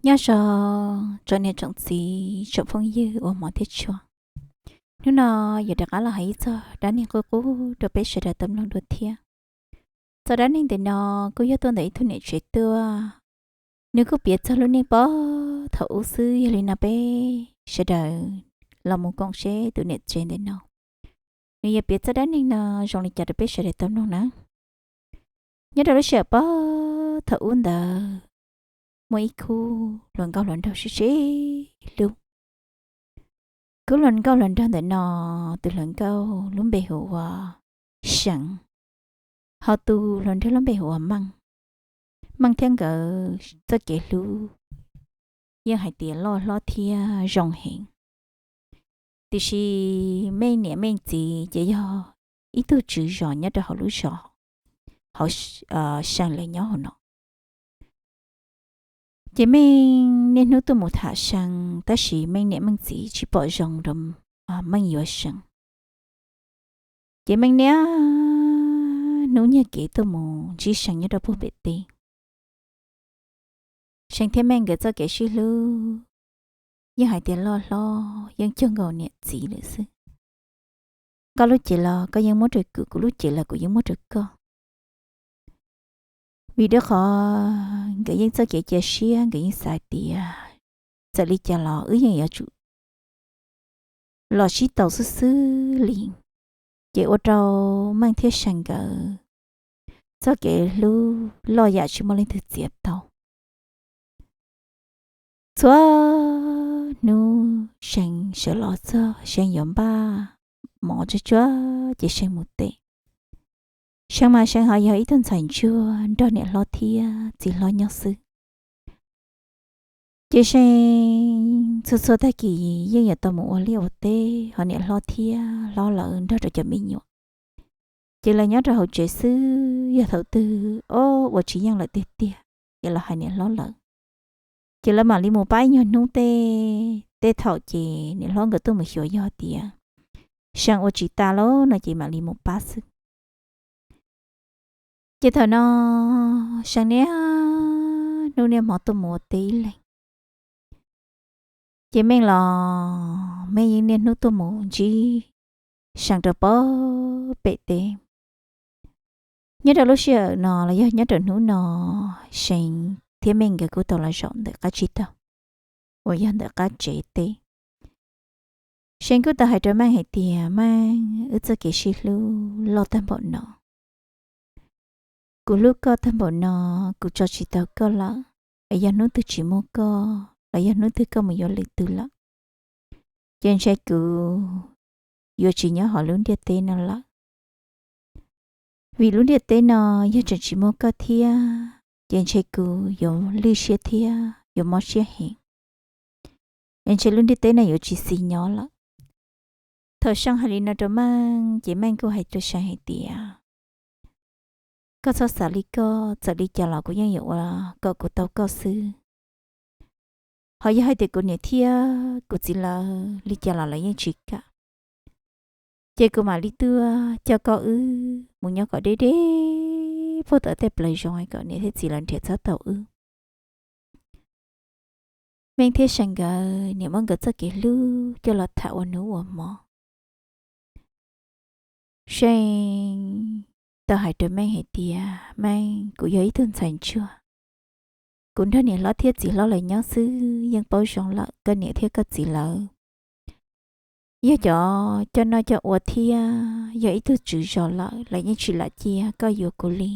Nyob zoo tsoom niam tsoom txiv tsoom phooj ywg uas hmov thiab tshua, hnub no yuav rov qab los hais ib txog dab neeg qub qub rau peb sawv daws tau mloog dua thiab. Txoj dab neeg ntawm no kuj yog tuaj ntawm ib tug niam tsev tuaj, nws kuj piav txog lub neej pog thaum ub xwb. Yog li no peb sawv daws los mus koom seb tus niam tsev ntawm no nws yuav piav txoj dab neeg no zoo li cas rau peb sawv daws tau mloog na. Nyob rau lub sij hawm pog thaum ub ntawd, muaj ib khub hluas nkauj hluas nraug sib sib hlub. Khub hluas nkauj hluas nraug ntawm no, tus hluas nkauj lub npe hu ua Seev, ho tus hluas nraug lub npe hu ua Meej. Meej thiab nkawd txoj kev hlub yeej hais tias loj hlob thiab zoo heev. Tiam sis Meej niam Meej txiv ces yog ib tug tswv zos nyob rau hauv lub zos, hauv Seev lawv nyob hauv no. Ces Meej niaj hnub tuaj mus tham Seev, tab sis Meej niam Meej txiv tsis pom zoo rau Meej yuav Seev. Ces Meej niaj hnub nyiag kev tuaj mus ntsib Seev nyob rau puag pem teb. Seev thiab Meej nkawd txoj kev sib hlub yeej hais tias loj hlob yeej cuag nkaus niam txiv lawm xwb. Koj lub cev los koj yeej muab rau kuv, kuv lub cev los kuv yeej muab rau koj. Vim rau qhov nkawd yeej txoj kev cia siab, nkawd yeej xav tias txawm li cas los wb yeej yuav tsum los sib tau xwb xwb li. Ces ua rau Meej thiab Seev nkawd txoj kev hlub loj yam tsis muaj leej twg txiav tau. Txhua hnub Seev sawv los txog, Seev yuav npaj mov tsuag tsuag ces Seev mus teb. Seev mas Seev ho yog ib tug ntxhais ntsuag nrog niam hlob thiab txiv hlob nyob xwb. Ces Seev txhua txhua tag kis yeej yuav tau mus ua liaj ua teb, ho niam hlob thiab hlob lawv nrog rau cov me nyuam. Ces lawv nyob rau hauv tsev xwb, yog thaum twg ob ua tsis yeej lawm tiag tiag ces los hais niam hlob lawv. Ces lawv mam li mus pab ib nyuag hnub tej, tej thaum ces niam hlob nkawd tuaj mus xyuas yog tias Seev ua tsis tas lawm no ces mam li mus pab xwb. Ces thaum no Seev niaj hnub niaj hmo tuaj mus ua teb ib leeg. Ces Meej los Meej yeej niaj hnub tuaj mus ntsib Seev rau puag pem teb. Nyob rau lub sij hawm no los yog nyob rau hnub no, Seev thiab Meej nkawd kuj tau los zaum ntawm qab tsib taug uas yog ntawm qab tsev teb. Seev kuj tau hais rau Meej hais tias, Meej, wb txoj kev sib hlub loj tag npaum no, kuv hlub koj tag npaum no, kuv tso tsis tau koj lawm. Es yog hnub twg tsis muaj koj los yog hnub twg koj mus yuav lwm tus lawm, ces ntshe kuv yuav tsis nyob hauv lub ntiaj teb no lawm. Vim lub ntiaj teb no yog tseem tsis muaj koj thiab ces ntshe kuv yuav lwj siab thiab yuav mob siab heev, es ntshe lub ntiaj teb no yuav tsis xis nyob lawm. Thaum Seev hais li no rau Meej ces Meej kuj hais rau Seev hais tias, Koj txhob xav li koj, txawm li cas los kuv yeej yuav ua kom kuv tau koj xwb. Ho yog hais tias kuv niam thiab kuv txiv lawv li cas los lawv yeej tsis kam, ces kuv mam li tuaj coj koj wb mus nyob kom deb deb puag tom tej plawv zoov kom niam thiab txiv lawv nrhiav txhob tau wb. Meej thiab Seev nkawd niaj muab nkawd txoj kev hlub coj los tham ua hnub ua hmo. Seev tau hais rau Meej hais tias, Meej, kuv yog ib tug ntxhais ntsuag, kuv nrog niam hlob thiab txiv hlob lawv nyob xwb yeej paub zoo lawm, koj niam thiab koj txiv lawv yog cov coj noj coj ua thiab yog ib tug tswv zos lawm, lawv yeej tsis lam cia koj yuav kuv li.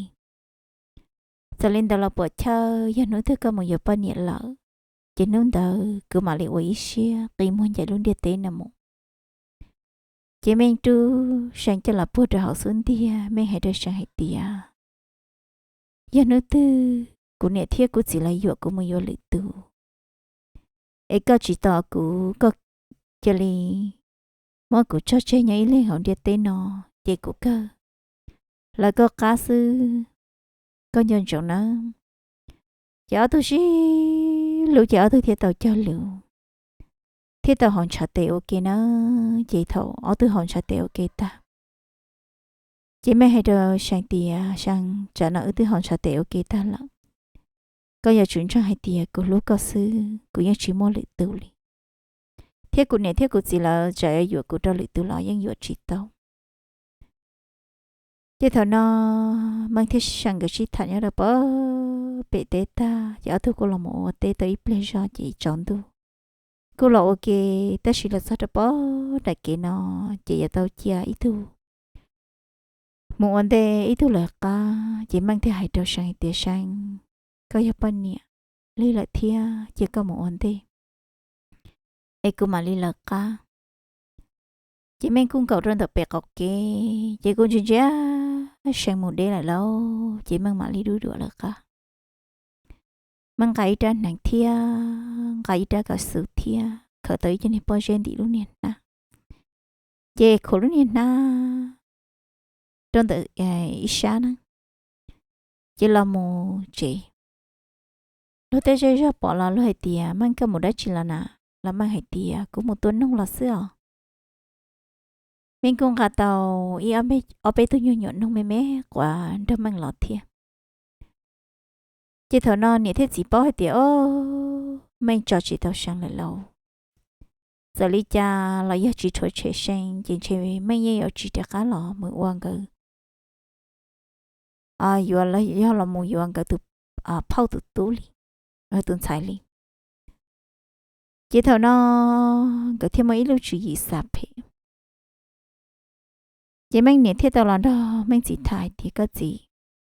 Txawm li ntawd los puam chawj, yog hnub twg koj mus yuav poj niam lawm, ces hnub ntawd kuv mam li ua ib siab qi muag ncaim lub ntiaj teb no mus. Ces Meej rub Seev coj los puag rau hauv xub ntiag, Meej hais rau Seev hais tias, Yog hnub twg kuv niam thiab kuv txiv lawv yuam kuv mus yuav lwm tus, es koj tsis tos kuv, koj cia li muab kuv tso tseg nyob ib leeg hauv ntiaj teb no, ces kuv kawg lawv koj qab xwb, koj nco ntsoov nawb. Ces ob tug sib hlub ces ob tug thiaj tau cog lus, thiaj tau haus ntshav tes ua ke na. Ces thaum ob tug haus ntshav tes ua ke tag, ces Meej hais rau Seev tias, Seev, tsam no wb twb haus ntshav tes ua ke tag lawm, koj yuav tsum ntseeg hais tias kuv hlub koj xwb, kuv yeej tsis muaj lwm tus li. Thiab kuv niam thiab kuv txiv lawv txawm yuav yuam kuv rau lwm tus los yeej yuam tsis tau. Ces thaum no Meej thiab Seev nkawd sib tham nyob rau pem teb tag, ces ob tug kuj los mus ua teb tau ib pliag zog ces tsaus ntuj kuj los ua ke. Tab sis los txog rau pem daim kev no ces yuav tau cia ib tug mus ua ntej ib tug lawv qab. Ces Meej thiaj hais rau Seev hais tias, Seev, koj yog poj niam li lawm thiab, cia koj mus ua ntej es kuv mam li lawv qab. Ces Meej kuj nkaum rau ntawm pem qaum kev, ces kuj ntsia ntsia Seev mus deb lawm lauj, ces Meej mam li dub duam lawv qab. Meej nqa ib rab hneev thiab nqa ib rab kav xwm thiab khawm tau ib co niag pob zeb ntim lub niag hnab, ces khuam lub niag hnab rau ntawm ib sab na, ces los mus tsev. Luag tej zej zog pom los luag hais tias, Meej, koj mus dab tsi los na? Los Meej hais tias, Kuv mus tua noog los xwb os. Meej kuj nqa tau ib ob peb tug nyuag nyuam noog me me quav nrog Meej los thiab. Ces thaum no niam thiab txiv paub hais tias, o, Meej tso tsis tau Seev lawm lauj. Txawm li cas los yog tsis rhuav tshem Seev ces ntshe Meej yeej yuav tsis rov qab los mus ua nkawd, yuav, yog los mus yuav nkawd tus phauj tus tub li, tus ntxhais li. Ces thaum no nkawd thiaj muaj ib lub tswv yim xav phem. Ces Meej niam thiaj tau los nrog Meej txiv tham hais tias, Koj txiv,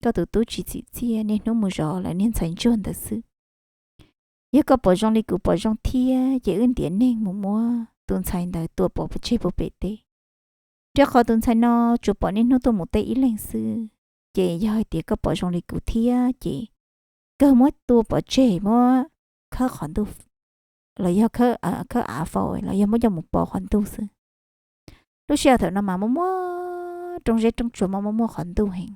koj tus tub tsis txim txiaj, niaj hnub mus zov lawv niag ntxhais ntsuag ntawd xwb. Yog koj pom zoo li kuv pom zoo thiab ces wb ntiav neeg mus muab tus ntxhais ntawd tua pov tseg puag pem teb, rau qhov tus ntxhais no tsuas pom niaj hnub tuaj mus teb ib leeg xwb. Ces yog hais tias koj pom zoo li kuv thiab ces kawg muab tua pov tseg, muab khawb qhov ntuj, los yog khawb av faus los yog muab coj mus pov qhov ntuj xwb. Lub sij hawm thaum no mas muaj muaj rooj zeb rooj tsuas, muaj muaj muaj qhov ntuj heev.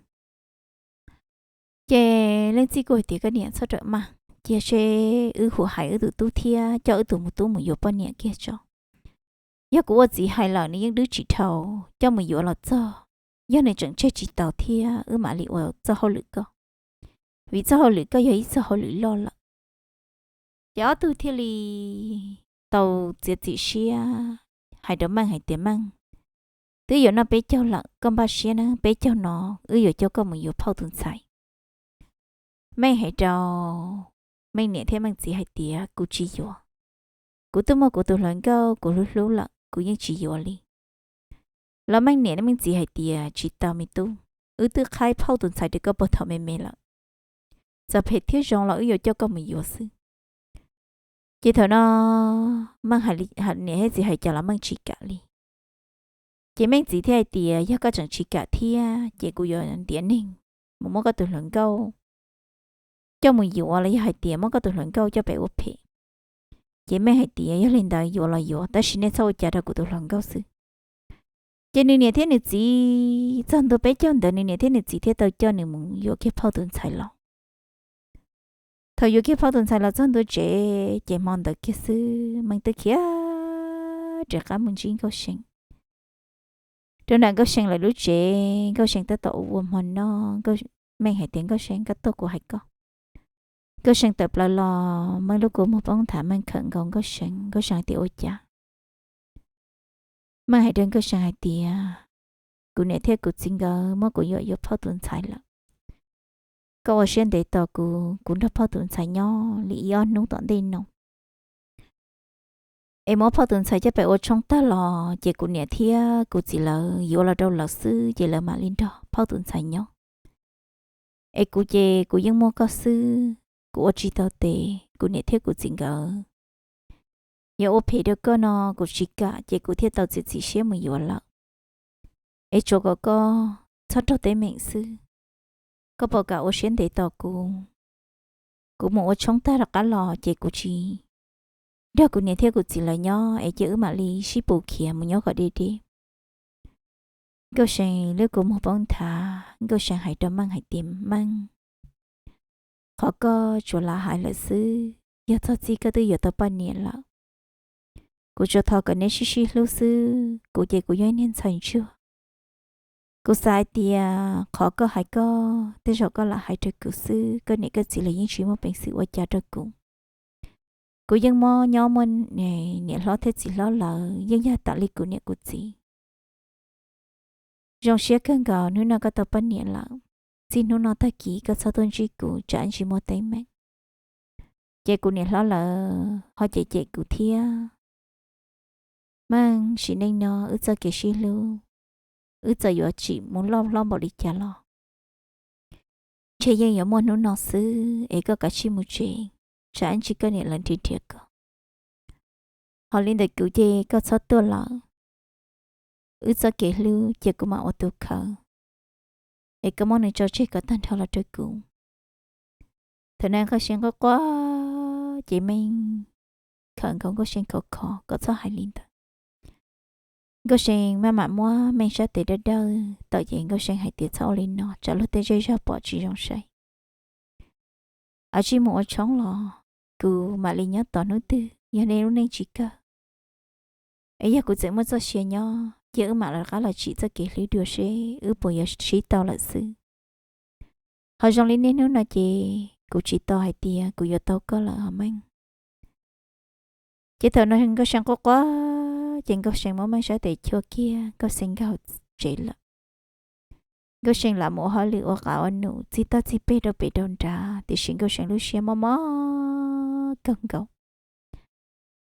Ces leej txiv kuj hais tias, Koj niam, txhob rawm maj, cia seb wb hu hais wb tus tub thiab coj wb tus mus tub mus yuav poj niam kiag tso. Yog kuv ua txiv hais lawm nws yeej dwb tsis dhau, coj mus yuav los txog, yog nws tseem tseg tsis taus thiab wb mam li ua txoj hauj lwm koj, vim txoj hauj lwm koj yog ib txoj hauj lwm loj lawm. Ces ob tug thiaj li tau txiav txim siab hais rau Meej hais tias, Meej, twb yuav noj peb caug lawm, koj npaj siab na, peb caug no wb yuav coj koj mus yuav phauj tus ntxhais. Meej hais rau Meej niam thiab Meej txiv hais tias, Kuv tsis yuav. Kuv twb muaj kuv tus hluas nkauj kuv hlub hlub lawm, kuv yeej tsis yuav li. Los Meej niam Meej txiv hais tias, Tsis tau me tub, wb twb qhaib phauj tus ntxhais rau koj puag thaum me me lawm. Txawm phem thiab zoo los wb yuav coj koj mus yuav xwb. Ces thaum no Meej niam thiab txiv hais cas los Meej tsis kam li. Ces Meej txiv thiaj hais tias, Yog koj tseem tsis kam thiab ces kuv yuav ntiav neeg mus muab koj tus hluas nkauj coj mus yuav los yog hais tias muab koj tus hluas nkauj coj pem ua phem. Ces Meej hais tias, Yog li ntawd yuav los yuav, tab sis nej txhob ua cas rau kuv tus hluas nkauj xwb. Ces nws niam thiab nws txiv, txog ntua peb caug ntawd nws niam thiab nws txiv thiaj tau coj nws mus yuav kiag phauj tus ntxhais los. Thaum yuav kiag phauj tus ntxhais los txog ntua tsev ces hmo ntawd kiag xwb Meej twb khiav rov qab mus ntsib Nkauj See rau nram Nkauj See lawv lub tsev. Nkauj See tab tom ua ua hmo noj. Meej hais tias, Nkauj See, koj tuaj kuv hais koj. Nkauj See tawm plaws los, Meej lub kua muag poob nthav, Meej khawm nkaus Nkauj See. Nkauj See hais tias, Ua cas? Meej hais rau Nkauj See hais tias, Kuv niam thiab kuv txiv nkawd muab kuv yuam yuav phauj tus ntxhais lawm. Koj ua siab ntev tos kuv, kuv nrog phauj tus ntxhais nyob li ib ob hnub tom ntej no, es muab phauj tus ntxhais coj pem ua tshoob tag los ces kuv niam thiab kuv txiv lawv yuav los rau lawv xwb ces lawv mam li nrog phauj tus ntxhais nyob. Es kuv ces kuv yeej muaj koj xwb, kuv ua tsis tau tes, kuv niam thiab kuv txiv nkawd yuav ua phem rau koj no kuv tsis kam ces kuv thiaj tau txiav txim siab mus yuav lawm. Es tsuas kom koj txhob raug teeb meem xwb. Koj puas kam ua siab ntev tos kuv, kuv mus ua tshoob tag rov qab los ces kuv tsis nrog kuv niam thiab kuv txiv lawv nyob es cia wb mam li sib pus khiav mus nyob kom deb deb. Nkauj See lub kua muag poob nthav, Nkauj See hais rau Meej hais tias, Meej, qhov koj tsuas lam hais lawm xwb, yog txog txij koj twb yuav tau poj niam lawm. Kuv tsuas thov kom neb sib sib hlub xwb, kuv ces kuv yog ib niag ntxhais ntsuag. Kuv xav hais tias qhov koj hais koj, tej zaum koj lam hais rau kuv xwb, koj niam koj txiv los yeej tsis muaj peev xwm ua cas rau kuv. Kuv yeej mob nyob muaj niam hlob thiab txiv hlob lawm, yeej yog tas li kuv niam kuv txiv. Zoo siab kawg nkaus hnub no koj tau poj niam lawm. Txij hnub no tag kis koj txhob tuaj ntsib kuv, tsam tsis muaj teeb meem. Ces kuv niam hlob lawv ho cem cem kuv thiab. Meej, sim neej no wb txoj kev sib hlub, wb txawm yuav tsim mus loj hlob npaum li cas los ntshe yeej yuav muaj hnub no xwb es koj kav tsij mus tsev, tsam ib ntsis koj niam lawv nrhiav nrhiav koj. Ho li ntawm kuv ces koj txhob tuaj lawm. Wb txoj kev hlub cia kuv mam ua tus khaws, es koj muab nws tso tseg kom tag nrho los rau kuv. Thaum no Nkauj See quaj quaj ces Meej khawm nkaus Nkauj See khov kho, kom txhob hais li ntawd. Nkauj See maj mam muab Meej sab tes dawb dawb tawm ces Nkauj See hais tias, txhob ua li no, tsam luag tej zej zog pom tsis zoo saib. Ab, tsij mus ua tshoob los kuv mam li nyob tos hnub twg, yog nej lub neej tsis kawg, es yog kuv tseem muaj txoj sia nyob ces wb mam rov qab los tsim txoj kev hlub dua seb wb puas yuav sib tau lawm xwb. Ho zoo li niaj hnub no ces kuv tsis tau hais tias kuv yuav tau koj lawm ho Meej. Ces thaum no Nkauj See quaj quaj ces Nkauj See muab Meej sab tes chua kiag, Nkauj See nkag tsev lawm. Nkauj See lam mus ua hauj lwm ua qav ua num txij toj txij peg rau pem rau nrad, tiam sis Nkauj See lub siab mob mob kawg nkaus.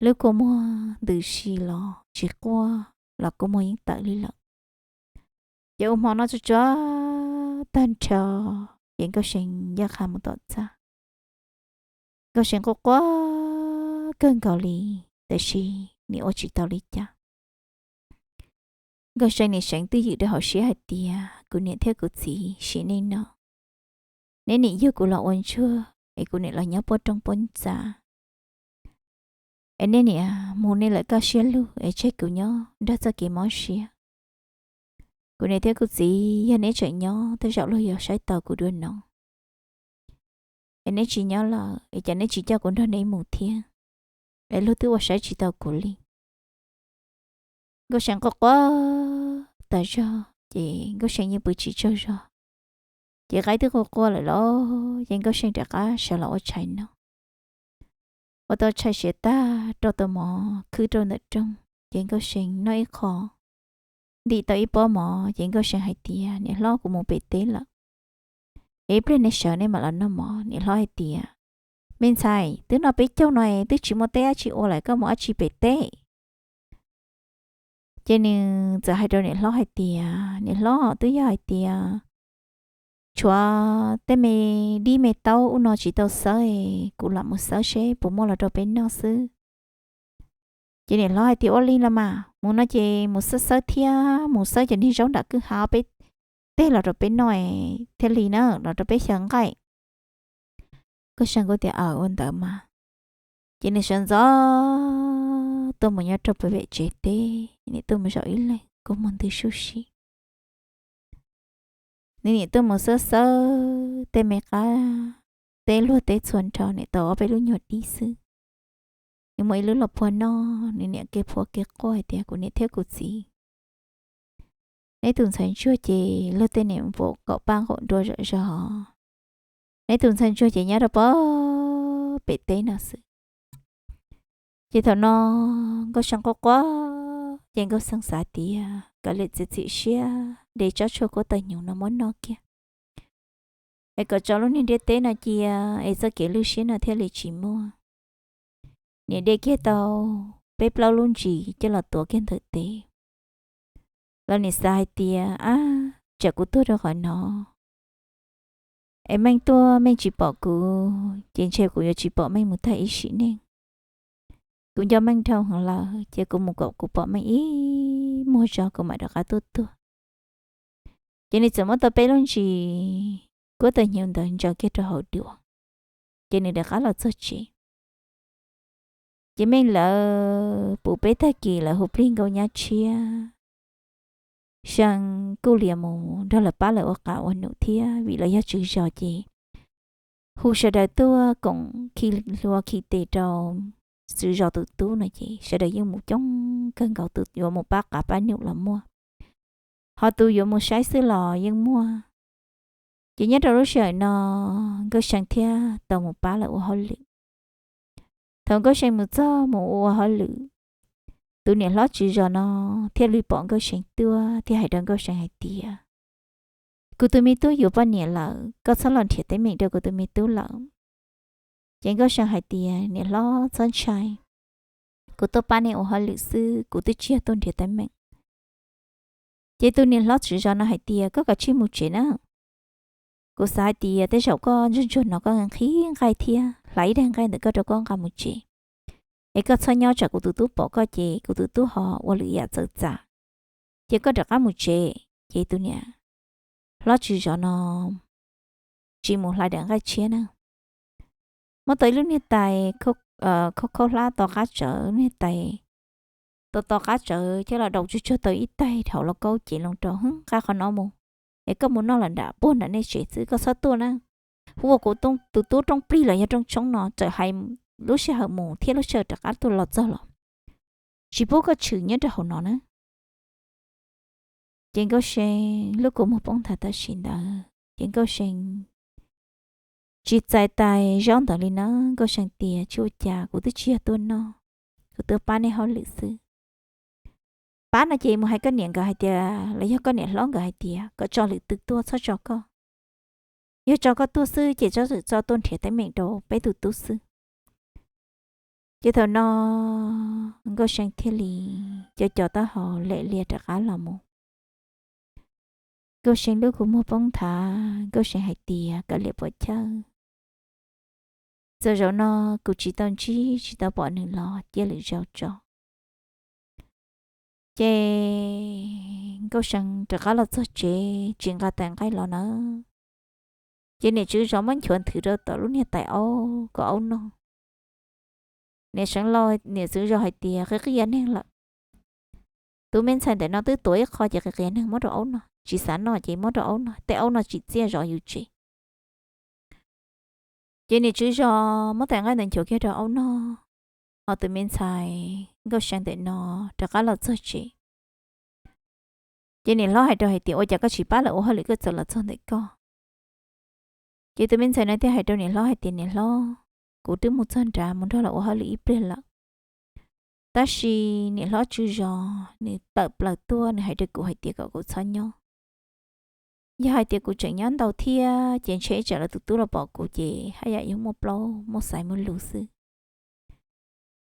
Lub kua muag ntws si los tsis quaj los kua muag yeej tawm li lawm. Ces ua hmo noj tsuag tsuag tag nrho ces Nkauj See ncaj qha mus tom txaj. Nkauj See quaj quaj kawg nkaus li, tab sis nim ua tsis tau li cas. Nkauj See nim seev twj ywm rau hauv siab hais tias, kuv niam thiab kuv txiv, sim neej no neb nim yug kuv los ua ntsuag es kuv nim los nyob puab rooj puab ntxa, es nej nim mus nej lawm kaj siab lug es tseg kuv nyob nrog txoj kev mob siab. Kuv niam thiab kuv txiv, yog neb tseem nyob tej zaum luag yuav saib taus kuv dua no. Es neb tsis nyob lawm es cas neb tsis coj kuv nrog neb mus thiab, es luag twb ua saib tsis taus kuv li. Nkauj See quaj quaj tas zog ces Nkauj See yeej pw tsis tsaug zog. Ces qaib twb quaj quaj lawm los ces Nkauj See rov qab sawv los ua tshais noj. Ua tau tshais siav tag rau tau mov khwb rau ntawm rooj ces Nkauj See noj ib qho, ntim tau ib pob mov ces Nkauj See hais tias, niam hlob, kuv mus pem teb lawm, es ib pliag nej sawv nej mam los noj mov. Niam hlob hais tias, me ntxhais, twb noj peb caug no es twb tsis muaj teb dab tsi ua lawm, koj mus dab tsi pem teb? Ces nws txawm hais rau niam hlob hais tias, niam hlob, twb yog hais tias tshuav tej me dib me taub ub no tsis tau xawb, kuv lam mus xawb seb puas muaj los rau peb noj xwb. Ces niam hlob hais tias, ua li los mas, mus no ces mus xawb xawb thiab, mus xawb cov niag zaub nram kwj ha peb teg los rau peb noj thiaj li na, los rau peb xyaw nqaij. Nkauj See kuj tias, aws, ua ntawd mas. Ces nws sawv ntxov tuaj mus nyob rau pem tsev teb, nws tuaj mus zaum ib leeg kua muag ntws sub si. Nws niam tuaj mus xawb xawb tej me qab teb luag teb txhua nrho, nws tau ob peb lub nyuag dib xwb. Nws muab ib lub los phua noj, nws niam kev phua kev quaj hais tias, kuv niam thiab kuv txiv, neb tus ntxhais ntsuag ces luag tej niam npaum kaum paj nkaum nrua zom zaws, neb tus ntxhais ntsuag ces nyob rau pem teb no xwb. Ces thaum no Nkauj See quaj quaj ces Nkauj See xav tias kav liam txiav txim siab de tsob tshuaj kuab taws hnyuv no muab noj kiag, es kom tso lub niag ntiaj teb no cia, es txoj kev lwj siab no thiaj li tsis muaj. Niam de kiag tau peb plaub lub ntsis coj los tuav kiag ntawm tes, los niam xav hais tias, ab, tsam kuv tuag rau qhov no, es Meej tuaj Meej tsis pom kuv ces ntshe kuv yuav tsis pom Meej mus tag ib sim neej. Kuv nco Meej dhau heev lawm ces kuv mus kom kuv pom Meej ib muag tso kuv mam rov qab tuaj tuag. Ces nws txawm muab tau peb lub ntsis kuab taws hnyuv ntawd ntsaws kiag rau hauv duav, ces nws rov qab los txog tsev. Ces Meej lawv puv peb tag kis lawv hu plig nkauj nyab tshiab, See kuj lias mus nrog lawv pab lawv ua qav ua num thiab, vim lawv yog tswv zos ces hu sawv daws tuaj koom khi hlua khi tes rau tswv zos tus tub no ces sawv daws yeej mus coob kawg nkaus, tus yuav mus pab qav pab num los muaj, Ho tus yuav mus saib xwb los yeej muaj. Ces nyob rau lub sij hawm no Nkauj See thiaj tau mus pab lawv ua hauj lwm. Thaum Nkauj See mus txog mus ua hauj lwm, tus niam hlob tswv zos no thiaj li pom Nkauj See tuaj thiaj hais rau Nkauj See hais tias, kuv tus me tub yuav poj niam lawm, koj txhob los nrhiav teeb meem rau kuv tus me tub lawm. Ces Nkauj See hais tias, niam hlob txhob ntshai, kuv tuaj pab nej ua hauj lwm xwb, kuv twb tsis yog tuaj nrhiav teeb meem. Ces tus niam hlob tswv zos no hais tias, koj kav tsij mus tsev na. Kuv xav hais tias tej zaum koj ntsuag ntsuag no koj nqhis nqaij thiab hlais ib daig nqaij ntawm koj rau koj nqa mus tsev, es koj txhob nyob tsam kuv tus tub pom koj ces kuv tus tub ho ua lwm yam txawv txav. Ces koj rov qab mus tsev. Ces tus niam hlob tswv zos no tsis mus hlais daim nqaij tshiab na. Muab tau ib lub niag tais khaub khaub hlab to qab tsawv, lub niag tais to to qab tsawv thiab los daus tsuag tsuag tau ib taig dhau lauj kaub cev loo rau, hwb, nqa qhov no mus, es koj mus noj lawm nram puag nram nej tsev xwb, koj txhob tuaj na. Hu ua kuv tus tub rooj plig los yog rooj tshoob no txawm hais lub sij hawm mus thiab lub sij hawm rov qab tuaj los txog los tsis pub koj tshwm nyob rau hauv no na. Ces Nkauj See lub kua muag poob nthav tam sim ntawd ces Nkauj See tsis txais tais zaub ntawd li na. Nkauj See tias, tsis ua cas, kuv twb tsis yog tuaj noj, kuv tuaj pab nej hauj lwm xwb. Pab no ces mus hais koj niam nkawd hais tias, los yog koj niam hlob nkawd hais tias kom tso lwm tus tuaj, txhob tso koj. Yog tso koj tuaj xwb ces txhob txwm txo tuaj nrhiav teeb meem rau peb tus tub xwb. Ces thaum no Nkauj See thiaj li co co taub hau lem lias rov qab los mus. Nkauj See lub kua muag poob nthav, Nkauj See hais tias, kav liam puas chawj, txawm zaum no kuv tsis tau ntsib tsis tau pom nws los cia lwm zaus tso. Ces Nkauj See rov qab los txog tsev tsis nqa tais nqaij los na. Ces niam tswv zos muab nchuav nthwv rau tom lub niag tais aub kom aub noj. Niam seev laus, niam tswv zos hais tias, qia qia neeg lawm. Tus me ntxhais ntawm no twb tuav ib qho ces qia qia neeg, muab rau aub noj, tsis xav noj ces muab rau aub noj, tej aub no tsim txiaj zov yus tsev. Ces niam tswv zos muab tais nqaij ntawd nchuav kiag rau aub noj, ho tus me ntxhais Nkauj See ntawm no rov qab los txog tsev. Ces niam hlob hais rau hais tias, ua cas koj tsis pab lawv ua hauj lwm koj txawm los txog ntawm koj? Ces tus me ntxhais no thiaj hais rau niam hlob hais tias, niam hlob, kuv twb mus txog nrad mus nrog lawv ua hauj lwm ib pliag lawm, tab sis niam hlob tswv zos nws tawm plaws tuaj nws hais rau kuv hais tias kom kuv txhob nyob. Yog hais tias kuv tseem nyob ntau thiab ces ntshe ib tsam lawv tus tub los pom kuv ces haj yam yuav muaj plaub muaj xaiv muaj lus xwb.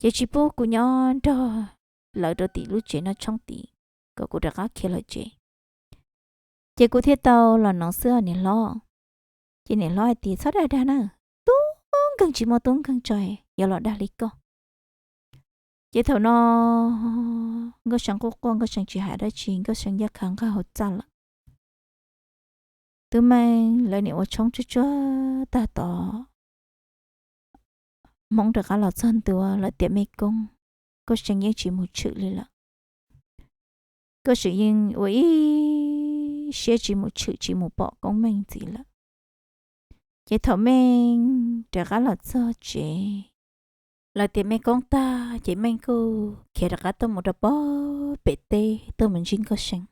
Ces tsis pub kuv nyob nrog lawv rau tim lub tsev noj tshoob tid, kom kuv rov qab khiav los tsev. Ces kuv thiaj tau los no xwb niam hlob. Ces niam hlob hais tias, txhob dag dag na, tub nkeeg tsis muaj tub nkeeg tso yuav los dag li koj. Ces thaum no Nkauj See quaj quaj, Nkauj See tsis hais dab tsi, Nkauj See ncaj qha nqaij hauv txaj lawm. Tub Meej lawv niam ua tshoob tsuag tsuag tag tod, Hmoob rov qab los txog ntua lawv tiam mej koob, Nkauj See yeej tsis mus tshwm li lawm. Nkauj See yeej ua ib siab tsis mus tshwm tsis mus pom Koob Meej ntxiv lawm. Ces thaum Meej rov qab los txog tsev, lawv tiam mej koob tag ces Meej kuj khiav rov qab tuaj mus rau pem teb tuaj mus ntsib Nkauj See.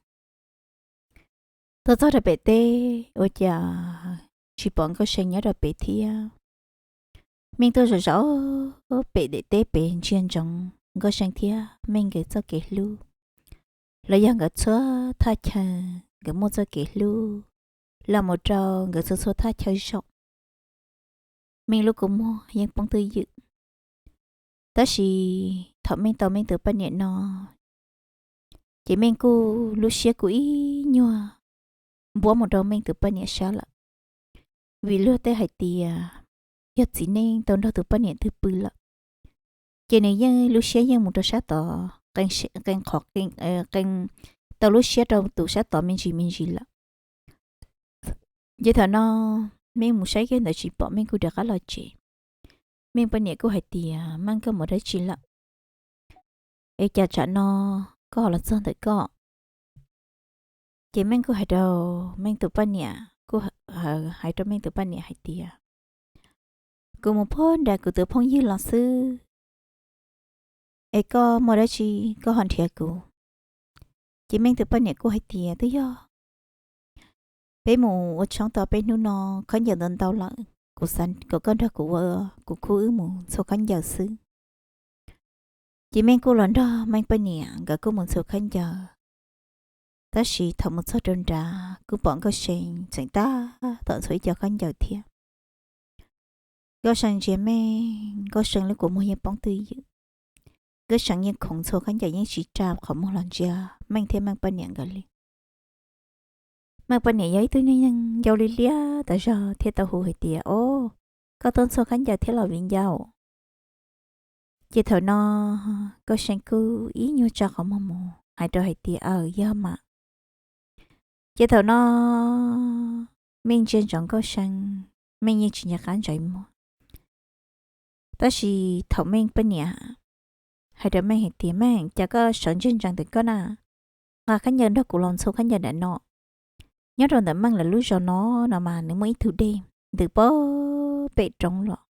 Tuaj txog rau pem teb ua cas tsis pom Nkauj See nyob rau pem thiab. Meej tuaj zov zov pem daim teb pem ntsia ntsoov Nkauj See thiab Meej nkawd txoj kev hlub, los yog nkawd txhua thaj chaw, nkawd muaj txoj kev hlub los mus rau nkawd txhua txhua thaj chaw zaum. Meej lub kua muag yeej poob twj ywm. Tab sis thaum Meej tau Meej tus poj niam no, ces Meej kuj lub siab kuj ib nyuag npuab mus rau Meej tus poj niam sab lawm. Vim luag tej hais tias yog txiv neej tau nrog tus poj niam twg pw lawm, ces nws yeej lub siab yeej mus rau sab tod, qee qhov qee tau lub siab rau tus sab tod me ntsis me ntsis lawm. Ces thaum no Meej mus saib kiag ntawd tsis pom, Meej kuj rov qab los tsev. Meej poj niam kuj hais tias, Meej, koj mus dab tsi lawm? Es cas tsam no koj ho los txog ntawm koj? Ces Meej kuj hais rau Meej tus poj niam, kuj hais rau Meej tus poj niam hais tias, kuv mus puag nram kuv tus phooj ywg los xwb, es koj muaj dab tsi koj ho nrhiav kuv? Ces Meej tus poj niam kuj hais tias, twb yog peb mus ua tshoob tau peb hnub no, khaub ncaws ntau ntau lawm, kuv xav kom koj nrog kuv ua, kuv khub wb mus ntxhua khaub ncaws xwb. Ces Meej kuj los nrog Meej poj niam nkawd kuj mus ntxhua khaub ncaws. Tab sis thaum mus txog rau nrad kuj pom Nkauj See tseem tab tom ntxhua ib co khaub ncaws thiab. Nkauj See ntsia Meej, Nkauj See lub kua muag yeej poob twj ywm. Nkauj See yeej khoov ntxhua khaub ncaws yeej tsis ra qhov muag los ntsia Meej thiab Meej poj niam nkawd li. Meej poj niam yog ib tug neeg ncau li liab tas zog thiab tau hu hais tias, o, koj tuaj ntxhua khaub ncaws thiab los viv ncaus? Ces thaum no Nkauj See kuj ib nyuag tsa qhov muag mus hais rau hais tias, aws, yog mas. Ces thaum no Meej ntsia ntsoov Nkauj See, Meej yeej tsis nco qab ntsais muag. Tab sis thaum Meej poj niam hais rau Meej hais tias, Meej, cas koj sawv ntseg ntsees ntawm koj na, nqa khaub ncaws nrog kuv los ntxhua khaub ncaws ntawm no. Nyob rau ntawm Meej lawv lub zos no no mas nws muaj ib tug dej ntws pog pem roob los,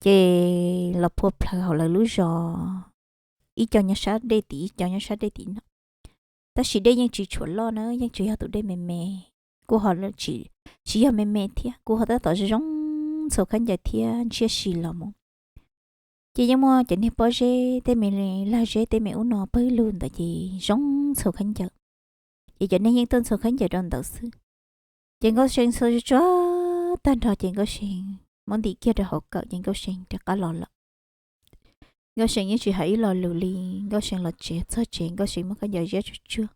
ces los phua plhawv hauv lawv lub zos, ib co nyob sab dej tim, ib co nyob sab dej tim no. Tab sis dej yeej tsis tshuav loj na, yeej tsuas yog tus dej me me, kuj ho tsis, tsis yog me me thiab, kuj ho tab tom zoo zoo ntxhua khaub ncaws thiab ntshiab si los mus. Ces yeej muaj cov niag pob zeb tej me, lag zeb tej me ub no pawg lug ntawd ces zoo ntxhua khaub ncaws. Ces cov neeg yeej tuaj ntxhua khaub ncaws rau ntawd xwb. Ces Nkauj See ntxhua tsuag tsuag tag nrho ces Nkauj See muab ntim kiag rau hauv kawm ces Nkauj See rov qab los lawm. Nkauj See yeej tsis hais ib lo lus li. Nkauj See los tsev, txog tsev Nkauj See muab khaub ncaws ziab tsuag tsuag.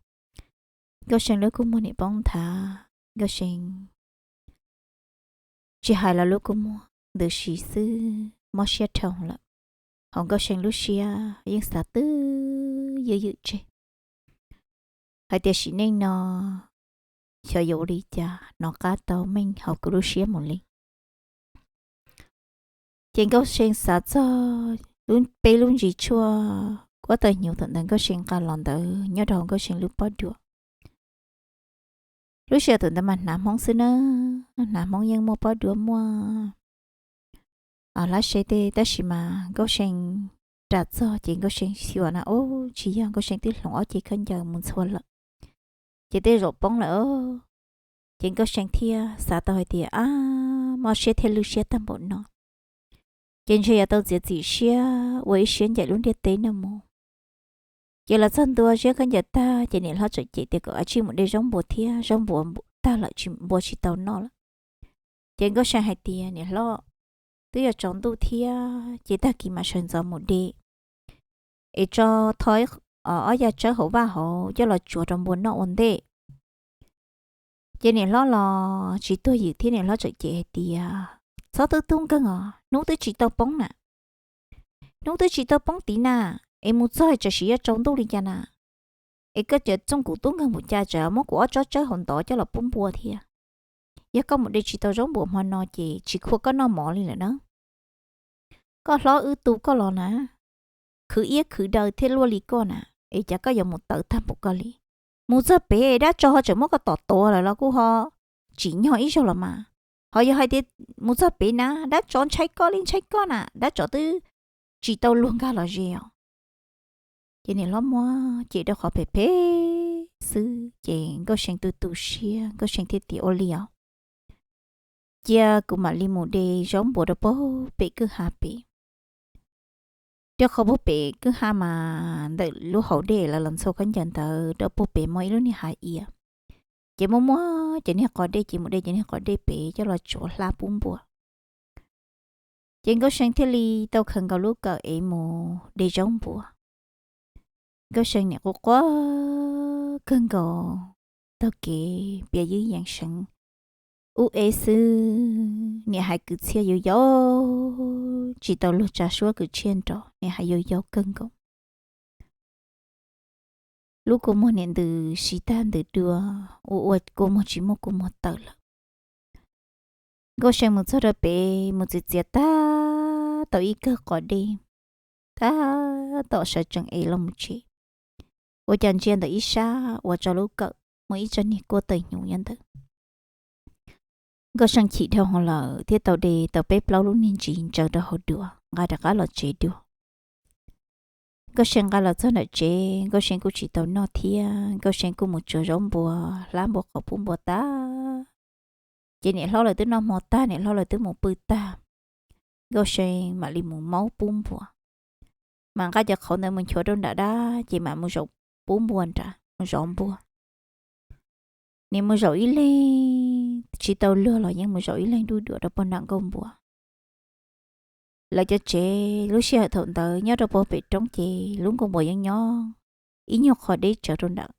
Nkauj See lub kua muag nim poob nthav, Nkauj See tsis hais los lub kua muag ntws si xwb, mob siab dhau lawm. Hauv Nkauj See lub siab yeej xav twb ywm ywm tseg hais tias sim neej no xyov yuav ua li cas hnov qab tau Meej hauv kuv lub siab mus li. Ces Nkauj See xav txog peb lub ntsis tshuaj kuab tawg hnyuv thaum ntawd Nkauj See nqa los ntawd nyob rau hauv Nkauj See lub pob duam. Lub sij hawm thaum ntawd mas hnav Hmoob xwb na, hnav Hmoob yeej muaj pob duam muaj hlab se tej, tab sis mas Nkauj See ras txog ces Nkauj See xyuas na, ub, tsis yog, Nkauj See twb hloov ob ce khaub ncaws mus ntxhua lawm, ces tej zaum poob lawm. Ces Nkauj See thiaj xav tau hais tias, ab, mob siab thiab lwj siab tag npaum no, ces ntshe yuav tau txiav txim siab ua ib siab ncaim lub ntiaj teb no mus. Ces los txog ntua ziab khaub ncaws tag ces niam hlob txawm cem tias kom ua tsij mus de zaub npua thiab, zaub npua tag lawm tsis, npua tsis tau noj lawm. Ces Nkauj See hais tias, niam hlob, twb yuav tsaus ntuj thiab ces tag kis mam sawv ntxov mus de, es tso tho ob ya tsawb hauv vaj hauv coj los tsuav rau npua noj ua ntej. Ces niam hlob los tsis tuag ywm thiab, niam hlob txawm cem hais tias, txhob tub tub nkeeg os, hnub twb tsis tau poob na, hnub twb tsis tau poob tid na, es mus txog tsam sim yuav tsaus ntuj li cas na, es koj cov txooj kuv tub nkeeg npaum cas tsam muab kuv ob tsob tsawb hauv ntov coj los pub npua thiab. Yog koj mus de tsis tau zaub npua hmo no ces tsis khuam koj noj mov li lawm na. Koj hlob wb tu koj los na, khwv iab khwv daw thiab luaj li koj na, es cas koj yuav mus tawv tag npaum koj li? Mus txog pem dab tsov ho tseem muab koj tom tuav lawm los kuj ho tsim nyog ib zaug los mas, ho yog hais tias mus txog pem na dab tsov ntshai koj li ntshai koj na, dab tsov twb tsis tau luag nkag los ze os. Ces niam hlob muab cem rau qhov phem phem xwb ces Nkauj See tu tu siab, Nkauj See thiaj tias, ua li os, cia kuv mam li mus de zaub npua rau puag pem kwj ha pem. Rau qhov puag pem kwj ha mas ntawm lub hauv dej lawv los ntxhua khaub ncaws ntawd rau puag pem muaj ib lub niag hav iav, ces muaj muab cov niag qos dej, ces mus de cov niag qos dej pem coj los tsuav hlab pub npua. Ces Nkauj See thiaj li tau khaws nkaus lub kawm es mus de zaub npua. Nkauj See niam quaj quaj kawg nkaus, taug kev piav ywj yees seev ub ev xwb, niam hais kwv txhiaj yau yau, tsis tau luag tsa suab kwv txhiaj nrov, niam hais yau yau kawg nkaus. Lub kua muag niam ntws si tag ntws dua, ua ua kua muag tsis muaj kua muag tawm lawm. Nkauj See mus txog rau pem mus txiav txiav tag tau ib kawm qos dej, tab tom sawv tsees ev los mus tsev, ua cas ntsia ntawm ib sab uas tso lub kawm muaj ib tsob niag kuaj tawg hnyuv nyob ntawd. Nkauj See chim dhau hwv lawm thiaj tau de tau peb plaub lub niag ntsis ntsaws rau hauv duav nqa rov qab los tsev dua. Nkauj See nqa los txog nram tsev, Nkauj See kuj tsis tau noj thiab, Nkauj See kuj mus tsuav zaub npua, hlab npua qhauv pub npua tag. Ces niam hlob lawv twb noj hmo tag, niam hlob lawv twb mus pw tag, Nkauj See mam li mus maub pub npua, mam nqa cov qhauv ntawd mus nchuav rau nram dab ces mam mus zaum pub npua nrad, mus zov npua. Niam mus zaum ib leeg tsis tau luag los yeej mus zaum ib leeg duj duam rau puag nram nkuaj npua. Lawv cov tsev lub sij hawm thaum ntawd nyob rau puag pem roob ces lub nkuaj npua yeej nyob ib nyuag qho deb tsawv rau nram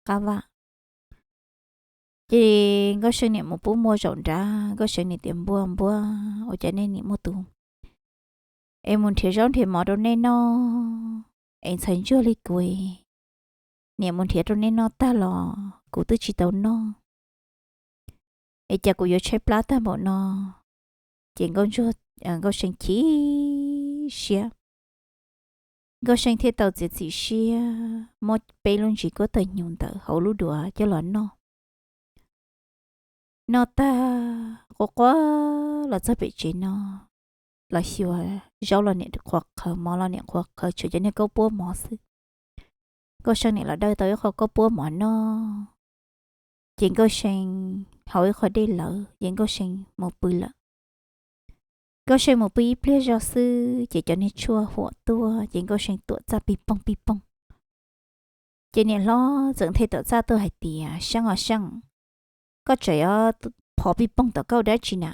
qab vaj. Ces Nkauj See niam mus pub npua zaum nrad, Nkauj See niam tias, Npua, npua, ua cas nej niam muaj tus es mus nrhiav zaub nrhiav mov rau nej noj es ntxhais ntsuag li kuv, niam mus nrhiav rau nej noj tag los kuv twb tsis tau noj, es cas kuv yuav tshaib plab tag npaum no? Ces Nkauj See chim siab, Nkauj See thiaj tau txiav txim siab muab peb lub ntsis kuab tawg hnyuv ntawd hauv lub duav coj los noj. Noj tag quaj quaj los txog pem tsev no, los xyuas zaub los niam qhuav qhawv, mov los niam qhuav qhawv, tshuav cov niag kaub puab mov xwb. Nkauj See niam los dawj tau ib qho kaub puab mov noj, ces Nkauj See haus ib qho dej lawm ces Nkauj See mus pw lawm. Nkauj See mus pw ib pliag zog xwb ces cov niag tshuaj huam tuaj ces Nkauj See tuam txaj pij poog pij poog. Ces niam hlob txawm nthe tom txaj tuaj hais tias, Seej os Seej, koj tseem yuav phov pij poog tom koj ua dab tsi na?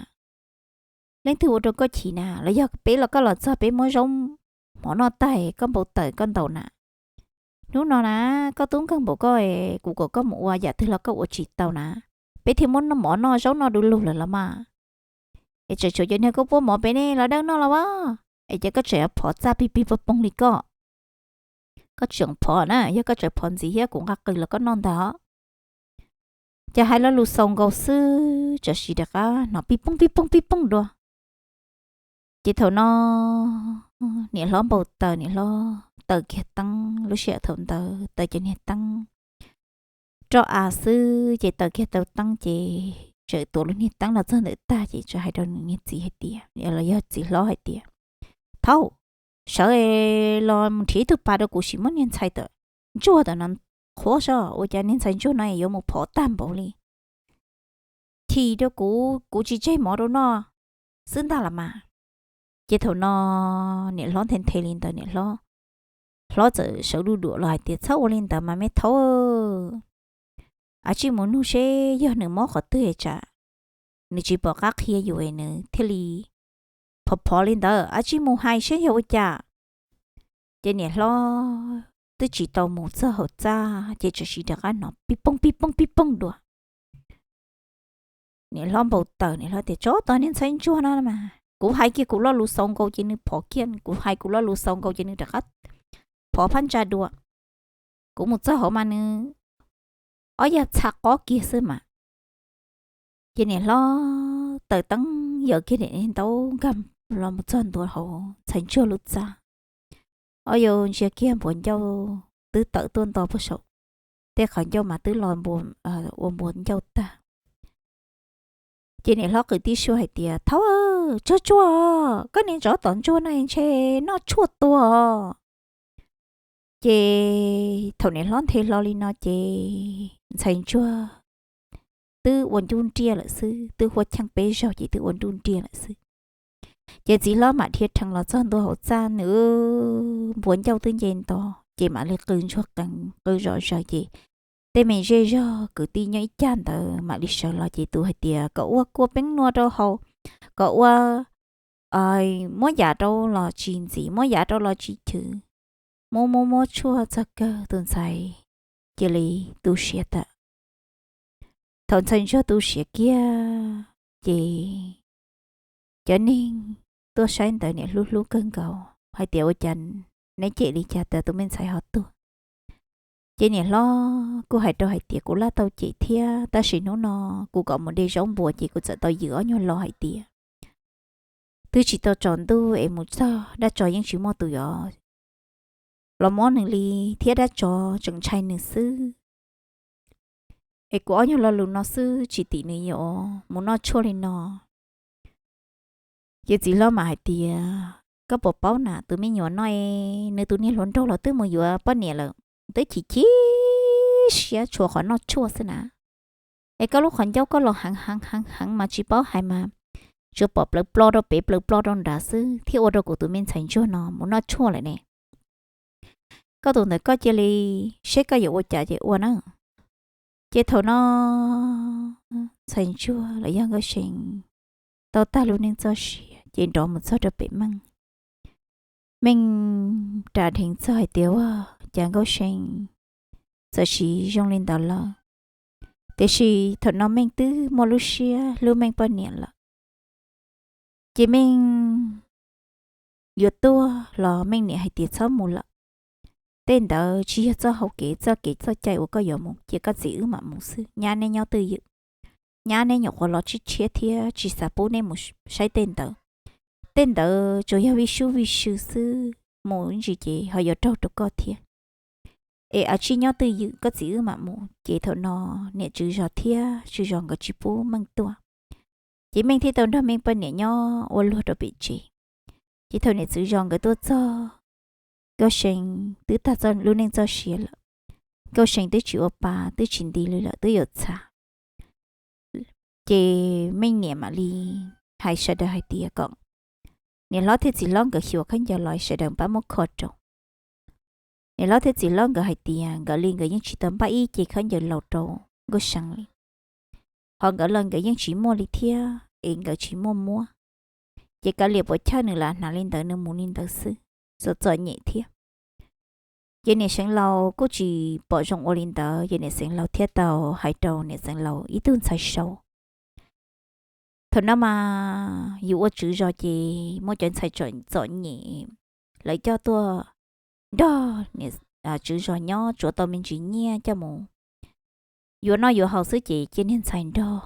Leej twg ua rau koj chim na? Los yog peb los koj los txog peb muab zaub mov noj tag koj npau taws koj ntaus na? Hnub no na, koj tub nkeeg npaum koj, kuv kom koj mus ua yam twg los koj ua tsis tau na. Peb thiaj muab mov noj zaub noj du lug lawm los mas. Es tseem tshuav cov niag kaub puab mov pem ne los dawj noj los as. Es ces koj tseem yuav phov txaj pij pig poog poog li koj? Koj tseem phov na, yog koj tseem phov ntxiv thiab kuv nqa qws los koj noj ntag. Ces hais lo lus xaus nkaus xwb tsam sim rov qab hnov pij poog pij poog pij poog dua. Ces thaum no niam hlob npau taws, niam hlob taws kiag teeb, lub sij hawm thaum ntawd taws cov niag teeb roj av xwb, ces taws kiag tau teeb ces txawm tuav lub niag teeb los txog ntawm tag ces txawm hais rau nws niag txiv hais tias, los yog txiv hlob hais tias, Thaub, sawv los mus nrhiav ib tug pas rau kuv sim muab niag ntxhais tawm ntsuag tawm no qhuav soj, ua cas niag ntxhais ntsuag no yuav mus phov tag npaum li. Chim rau kuv, kuv tsis tseg mov rau noj xwb ntag los mas. Ces thaum no niam hlob nthe nthe li ntawd, niam hlob, hlob txawm sawv du duam los hais tias, Txhob ua li ntawd mas me thaub, ab tsij mus nug seb yog nws mob qhov twg tsam nws tsis pom qab qhia yus es nws thiaj li phov phov li ntawd, ab tsij mus hais seb yog ua cas. Ces niam hlob twb tsis tau mus txog hauv txaj ces tsam sim rov qab hnov pij poog pij poog pij poog dua. Niam hlob npau taws, niam hlob tias, Tsov tom niag ntxhais ntsuag no mas, kuv hais kiag kuv lo lus xaus nkaus ces nws phov kiag, kuv hais kuv lo lus xaus nkaus ces nws rov qab phov phab ntsa dua. Kuv mus txog hauv mas nws ob yag txha qob kiag xwb mas. Ces niam hlob taws teeb yaws kiag niam ntaub nkag los mus txog ntua hauv ntxhais ntsuag lub txaj. Ob yau ntsia kiag npuas ncauj twb tawm tuaj nto puag saum tej qhov ncauj mas twb los ua npuas ncauj tag. Ces niam hlob qw tib suab hais tias, Thaub, tsuag tsuag, koj niag tsov tom ntsuag no ntshe noj tshuaj tuag. Ces thaum niam hlob nthe hlo li no ces ntxhais ntsuag twb ua nruj nriaj lawm xwb, twb huab cheej peb zaug ces twb ua nruj nriaj lawm xwb. Ces txiv hlob mam dhia rhees los txog ntua hauv txaj, nws npuas ncauj twb nce nto, ces mam li qw ntsuag qees qw zom zaws ces tej me zej zog kwv tij nyob ib cag ntawd mam li sawv los ces tus hais tias, Kom ua kua peeb nua rau haus, kom ua, muab yam rau los tsis ntxim, muab yam rau los tsis chwv, muab muab muab tshuaj txog kawg tus ntxhais cia li tu siav tawm. Thaum ntxhais ntsuag tu siav kiag ces cov neeg tuaj saib ntawd niam hlub hlub kawg nkaus hais tias, Ua cas neb cem li cas tas tus me ntxhais ho tuag? Ces niam hlob kuj hais rau hais tias, Kuv laj tau cem thiab, tab sis hnub no kuv kom mus de zaub npua ces kuv txawm tau yws ob nyuag lo hais tias, Twb tsis tau tsaus ntuj es mus txog dab tso yeej tsis muaj tus yuav los muab nws li thiab, dab tso tseem ntshai nws xwb. Es kuv ob nyuag lo lus no xwb tsis tim nws yuav mus noj tshuaj li no. Ces txiv hlob mam hais tias, koj puas paub na, tus me nyuam no nws tus niag hluas nraug los twb mus yuav poj niam lawm, twb chim chim siab tshuav qhov noj tshuaj xwb na. Es koj lub qhov ncauj koj los heev heev heev heev mas tsis paub hais mas tsuas pom plaws plo rau pem plaws plo rau nrad xwb thiaj ua rau kuv tus me ntxhais ntsuag no mus noj tshuaj lawm ne. Koj tus ntawd koj cia li seb koj yuav ua cas ces ua na. Ces thaum no ntxhais ntsuag los yog Nkauj See tau tag lub neej txoj sia ces nrov mus txog rau pem Meej. Meej ras dheev txog hais tias ua cas Nkauj See txawm siv zoo li ntawd lawm. Tiam sis thaum no Meej twb muaj lub siab hlub Meej poj niam lawm. Ces Meej yuav tuaj los Meej niam hais tias txhob mus lawm. Tej ntawd tsis yog txoj hau kev txoj kev txoj cai uas koj yuav mus, cia koj txiv wb mam mus xwb. Nyab neb nyob twj ywm, nyab neb nyuam qhuav los tshiab tshiab thiab tsis xav pub neb mus saib tej ntawd. Tej ntawd tsuas yog vij sub vij sw xwb, mus ntsis ces ho yuav raug rau koj thiab. Es a tsij nyob twj ywm koj txiv wb mam mus. Ces thaum no niam tswv zos thiab tswv zos nkawd tsis pub Meej tuaj. Ces Meej thiaj tau nrog Meej poj niam nyob ua luag rau pem tsev. Ces thaum niam tswv zos nkawd tuaj txog, Nkauj See twb tag lub neej txoj sia lawm. Nkauj See twb tsis ua pa twb tsis nti li lawm, twb yuav txhav. Ces Meej niam mam li hais sawv daws hais tias kom niam hlob thiab txiv hlob nkawd xyuas khaub ncaws los sawv daws npaj muab kho rau. Niam hlob thiab txiv hlob nkawd hais tias nkawd li nkawd yeej tsis tau npaj ib ce khaub ncaws laus rau Nkauj See li. Ho nkawd los nkawd yeej tsis muaj li thiab es nkawd tsis muaj muab. Ces kav liam puas chawj nws lam hnav li ntawd nws mus li ntawd xwb, txom txom nyem thiab. Ces niam Xeev Laus kuj tsis pom zoo ua li ntawd ces niam Xeev Laus thiaj tau hais rau niam Xeev Laus ib tug ntxhais saud. Thaum no mas yus ua tswv zos ces muaj cov ntxhais txom nyem, lawv coj tuaj nrog tswv zos nyob tsuav tau me ntsis nyiaj coj mus yuav noj yuav haus xwb ces cia niag ntxhais nrog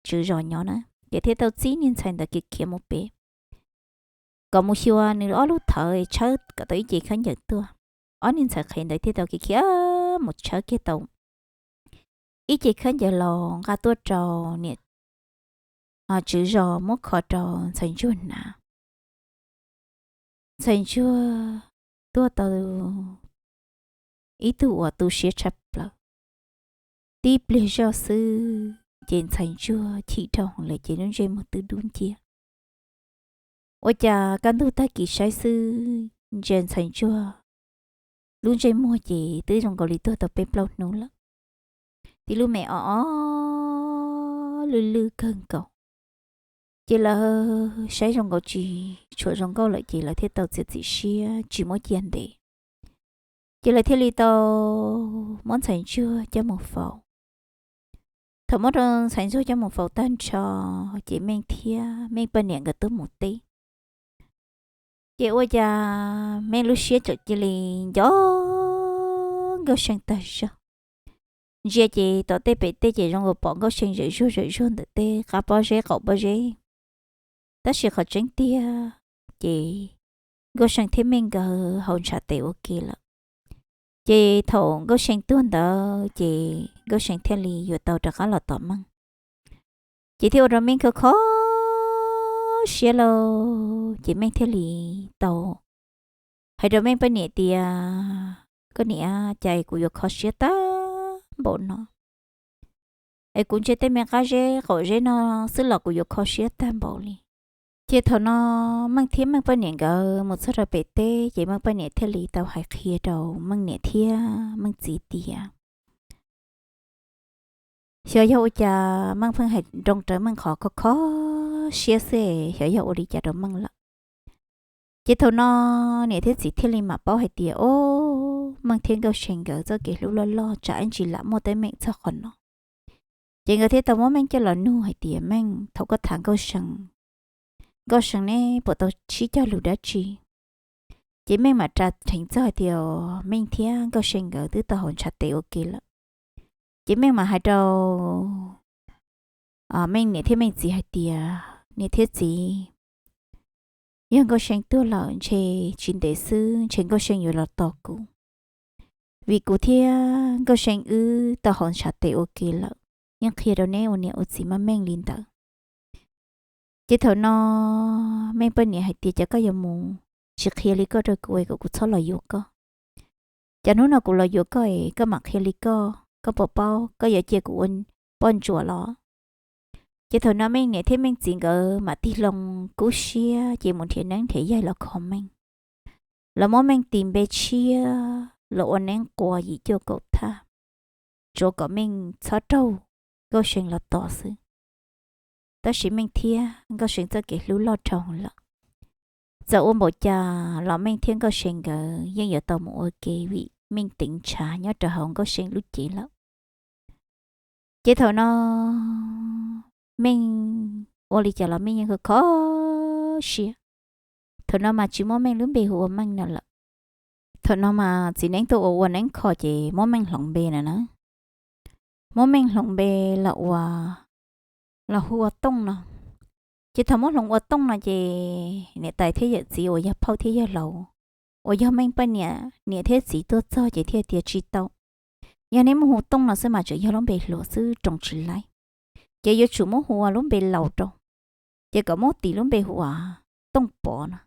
tswv zos nyob na. Ces thiaj tau txib niag ntxhais ntawd kev khiav mus pem kom mus xyuas nws ob lub thawv tshawb kom tau ib ce khaub ncaws tuaj. Ob niag ntxhais qhev ntawd thiaj tau kev khiav mus tshawb kiag tau ib ce khaub ncaws laus nqa tuaj rau niam tswv zos muab kho rau ntxhais ntsuag hnav. Ntxhais ntsuag tuaj tau ib tug uas tu siab tshaj plaws. Tib pliag zoj xwb ces ntxhais ntsuag chim dhau hwv lawm ces lub ntsej muag twb dub nciab. Ua cas kaj ntug tag kis saib xwb ntsia ntxhais ntsuag lub ntsej muag ces twb zoo nkaus li tuag tau peb plaub hnub lawm. Tib lub me o o lwj lwj kawg nkaus. Ces lawv saib zoo nkaus tsis tshuav zoo nkauj lawm ces lawv thiaj tau txiav txim siab tsis muab cia ntev. Ces lawv thiaj li tau muab ntxhais ntsuag coj mus faus. Thaum muab rau ntxhais ntsuag coj mus faus tag nrho ces Meej thiab Meej poj niam nkawd tuaj mus teb. Ces ua cas Meej lub siab txawm cia li nco Nkauj See tag zog. Ntsia ces tom tej pem tej ces zoo nkaus pom Nkauj See zawm zuag zawm zuag ntawm tej qab pob zeb qaum pob zeb. Tab sis qhov tseeb tiag ces Nkauj See thiab Meej nkawd haus ntshav tes ua ke lawm. Ces thaum Nkauj See tuag ntawd ces Nkauj See thiaj li yuav tau rov qab los tom Meej. Ces thiaj ua rau Meej kho kho siab lauj. Ces Meej thiaj li tau hais rau Meej poj niam tias, koj niam, cas kuv yuav kho siab tag npaum no? Es kuv ntsia tej me qab zeb qaum zeb no xwb los kuv yuav kho siab tag npaum li. Ces thaum no Meej thiab Meej poj niam nkawd mus txog rau pem teb ces Meej poj niam thiaj li tau hais qhia rau Meej niam thiab Meej txiv tias, xyov yog ua cas Meej pheej hais nroo rawv Meej qhov kho kho siab xwb, xyov yog ua li cas rau Meej lawm. Ces thaum no niam thiab txiv thiaj li mam paub hais tias, o, Meej thiab Nkauj See nkawd txoj kev hlub loj loj tsam ib ntsis lam muaj teeb meem txog qhov no. Ces nkawd thiaj tau muab Meej coj los nug hais tias, Meej, thaum koj tham Nkauj See, Nkauj See neb puas tau sib cog lus dab tsi? Ces Meej mam ras dheev txog hais tias Meej thiab Nkauj See nkawd twb tau haus ntshav tes ua ke lawm. Ces Meej mam hais rau Meej niam thiab Meej txiv hais tias, niam thiab txiv, yog Nkauj See tuag lawm ntshe tsis ntev xwb ntshe Nkauj See yuav los tos kuv, vim kuv thiab Nkauj See wb tau haus ntshav tes ua ke lawm. Yeej qhia rau neb ua niam ua txiv maj meej li ntawd. Ces thaum no Meej poj niam hais tias, cas koj yuav mus tsis qhia li koj rau kuv es kom kuv txhob los yuav koj. Ces hnub no kuv los yuav koj es koj mam qhia li koj, koj puas paub koj yuav cia kuv ua poj ntsuam los? Ces thaum no Meej niam thiab Meej txiv nkawd mam tig loo kub siab ces mus nrhiav neeb nrhiav yaig los kho Meej. Lawv muab Meej tis npe tshiab, lawv ua neeb quas yim cuaj kaum thaj, tsuav kom Meej txhob raug Nkauj See los tos xwb. Tab sis Meej thiab Nkauj See txoj kev hlub loj dhau lawm. Txawm ua npaum cas los Meej thiab Nkauj See nkawd yeej yuav tau mus ua ke vim Meej teev ntshav nyob rau hauv Nkauj See lub cev lawm. Ces thaum no Meej ua li cas los Meej yeej kho kho siab. Thaum no mas tsis muab Meej lub npe hu ua Meej no lawm. Thaum no mas txiv neeb tuaj ua ua neeb kho ces muab Meej hloov npe na na. Muab Meej hloov npe los ua, los hu ua Tooj no. Ces thaum muab hloov ua Tooj no ces niam tais thiab yawm txiv uas yog phauj thiab yawg laus, uas yog Meej poj niam niam thiab txiv tuaj txog ces thiaj tias tsis tau. Yog neb muab hu Tooj no xwb mas tseem yog lub npe hluas xwb roos tsis laib. Ces yuav tsum muab hu ua lub npe laus rau. Ces kom muab tis lub npe hu ua Tooj Pov no.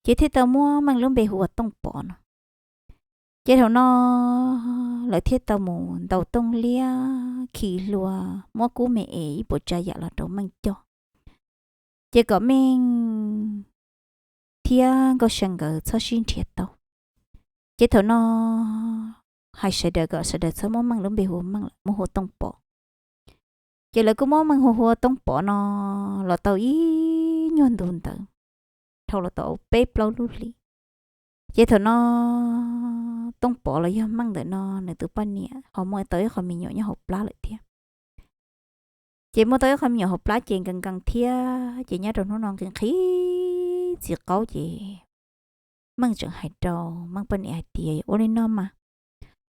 Ces thiaj tau muab Meej lub npe hu ua Tooj Pov no. Ces thaum no lawv thiaj tau mus ntaus tooj liab khi hlua, muab kub me es ib puas tsav yam los rau Meej coj. Ces kom Meej thiab Nkauj See nkawd txhob sib nrhiav tau. Ces thaum no hais sawv daws kom sawv daws txhob muab Meej lub npe hu ua Meej lawm, muab hu ua Tooj Pov. Ces lawv kuj muab Meej hu hu ua Tooj Pov no los tau ib nyuag ntu ntawd, dhau los tau peb plaub lub hlis. Ces thaum no Tooj Pov los yog Meej ntawm no nws tus poj niam ho muaj tau ib qho me nyuam nyob hauv plab lawm thiab. Ces muaj tau ib qho me nyuam hauv plab ces nkees nkees thiab, ces nyob rau hnub no nqhis nqhis txiv qaub ces Meej tseem hais rau Meej poj niam hais tias, ua li no mas,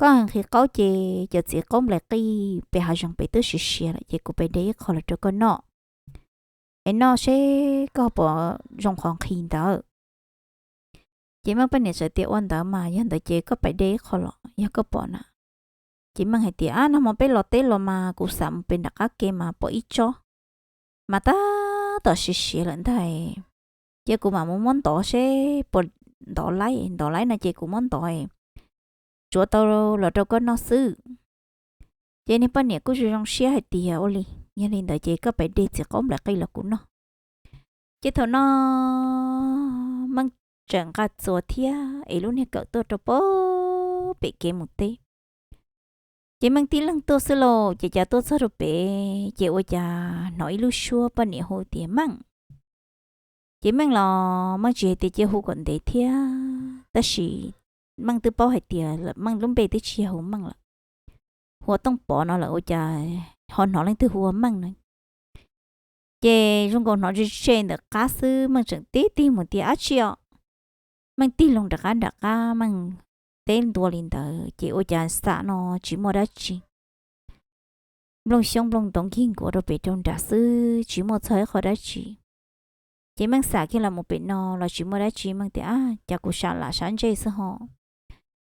koj nqhis qaub ces cov txiv qaub nplaim qij pem hav zoov pem twb siav siav lawm ces kuv pais de ib qho los rau koj noj, es noj seb koj pom zoo qhov nqhis ntawd. Ces Meej poj niam txawm tias, ua ntawd mas yog ntawd ces koj pais de ib qho los yog koj pom na. Ces Meej hais tias, ab, nag hmo peb los teb los mas kuv xam mus pem nram qab ke mas pom ib tsob mas tab tom siav siav lawm ntag. Ces kuv mam mus muab ntov seb puas ntov laib, ntov laib no ces kuv muab ntov tsuav tau los rau koj noj xwb. Ces niag poj niam kuj zoo zoo siab hais tias, ua li, yog li ntawd ces koj pais de txiv qaub nplaim qij los kuv noj. Ces thaum no Meej tseem nqa txuas thiab es lub niag kawm tuaj rau pem kev mus teb. Ces Meej tib leeg tuaj xwb lauj, ces cas tuaj txog rau pem ces ua cas hnov ib lub suab poj niam hu tias, Meej. Ces Meej los Meej tsis hais tias cia hu kom ntev thiab, tab sis Meej twb paub hais tias Meej lub npe twb tsis yog hu Meej lawm, hu ua Tooj Pov no lawm, ua cas ho hnov leej twg hu ua Meej na. Ces zoo nkaus hnov tse tse ntawm qab xwb, Meej tseem tib tig mus tias, ab tsi os. Meej tig loo nram qab, nram qab Meej teb ntua li ntawd ces ua cas xam no tsis muaj dab tsi. Nplooj xyoob nplooj ntoos nkig nkuav rau pem rau nram xwb, tsis muaj txog ib qho dab tsi. Ces Meej xam kiag los mus pem no los tsis muaj dab tsi, Meej tias, ab, cas kuv sab lam sab ntsej xwb ho.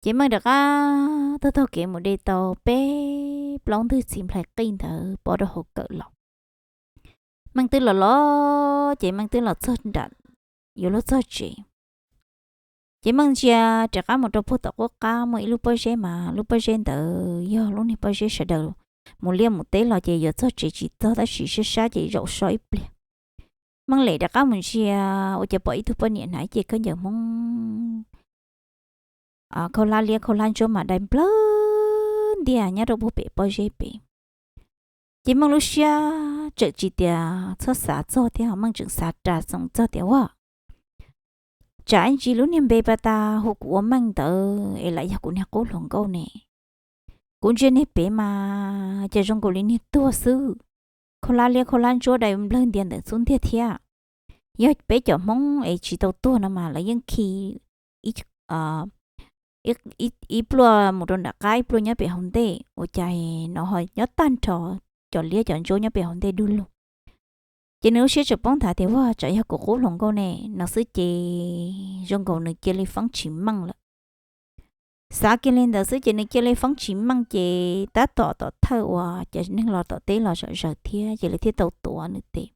Ces Meej rov qab taug taug kev mus de tau peb plaub ntwg txiv nplaim qij ntawd pov rau hauv kawm los. Meej twb los los ces Meej twb los txog nram, yuav luag txog tsev. Ces Meej ntsia rov qab mus rau puag tom qub qab muaj ib lub pob zeb mas lub pob zeb ntawd yog lub niag pob zeb sawv daws mus liaj mus teb los ces yuav txog tsev tsis txog tab sis sab sab ces zaum so ib pliag. Meej lem rov qab mus ntsia ua cas pom ib tug poj niam hnav ib ce khaub ncaws Hmoob, khaub hlab liab khaub hlab ntsuab mas dai nplawg ntiag nyob rau puag pem pob zeb pem. Ces Meej lub siab tseem tsis tias txhob xav txog thiab, Meej tseem xav ras xoo txog tias, ua, tsam ib ntsis lub niag npe pas tas hu kuv ua Meej ntawd es lam yog kuv niag qub hluas nkauj ne. Kuv ntsia niag pem mas cas zoo nkaus li niag tuag xwb, khaub hlab liab khaub hlab ntsuab dai nplawg ntiag ntawm xub ntiag thiab. Yog peb cov Hmoob es tsis tau tuag no mas lawv yeej khi ib pluaj mus rau nram qab ib pluaj nyob pem hauv ntej, ua cas no ho nyob tag nrho cov liab cov ntsuab nyob pem hauv ntej du lug. Ces nws lub siab tseem poob nthav tias, ua, tsam yog kuv qub hluas nkauj ne no xwb ces zoo nkaus nws cia li feeb tsis meej lawm. Xav kiag li ntawd xwb ces nws cia li feeb tsis meej ces tab tom tom thawj uas cov neeg los tom teb los zom zaws thiab ces lawv thiaj tau tuav nws tes.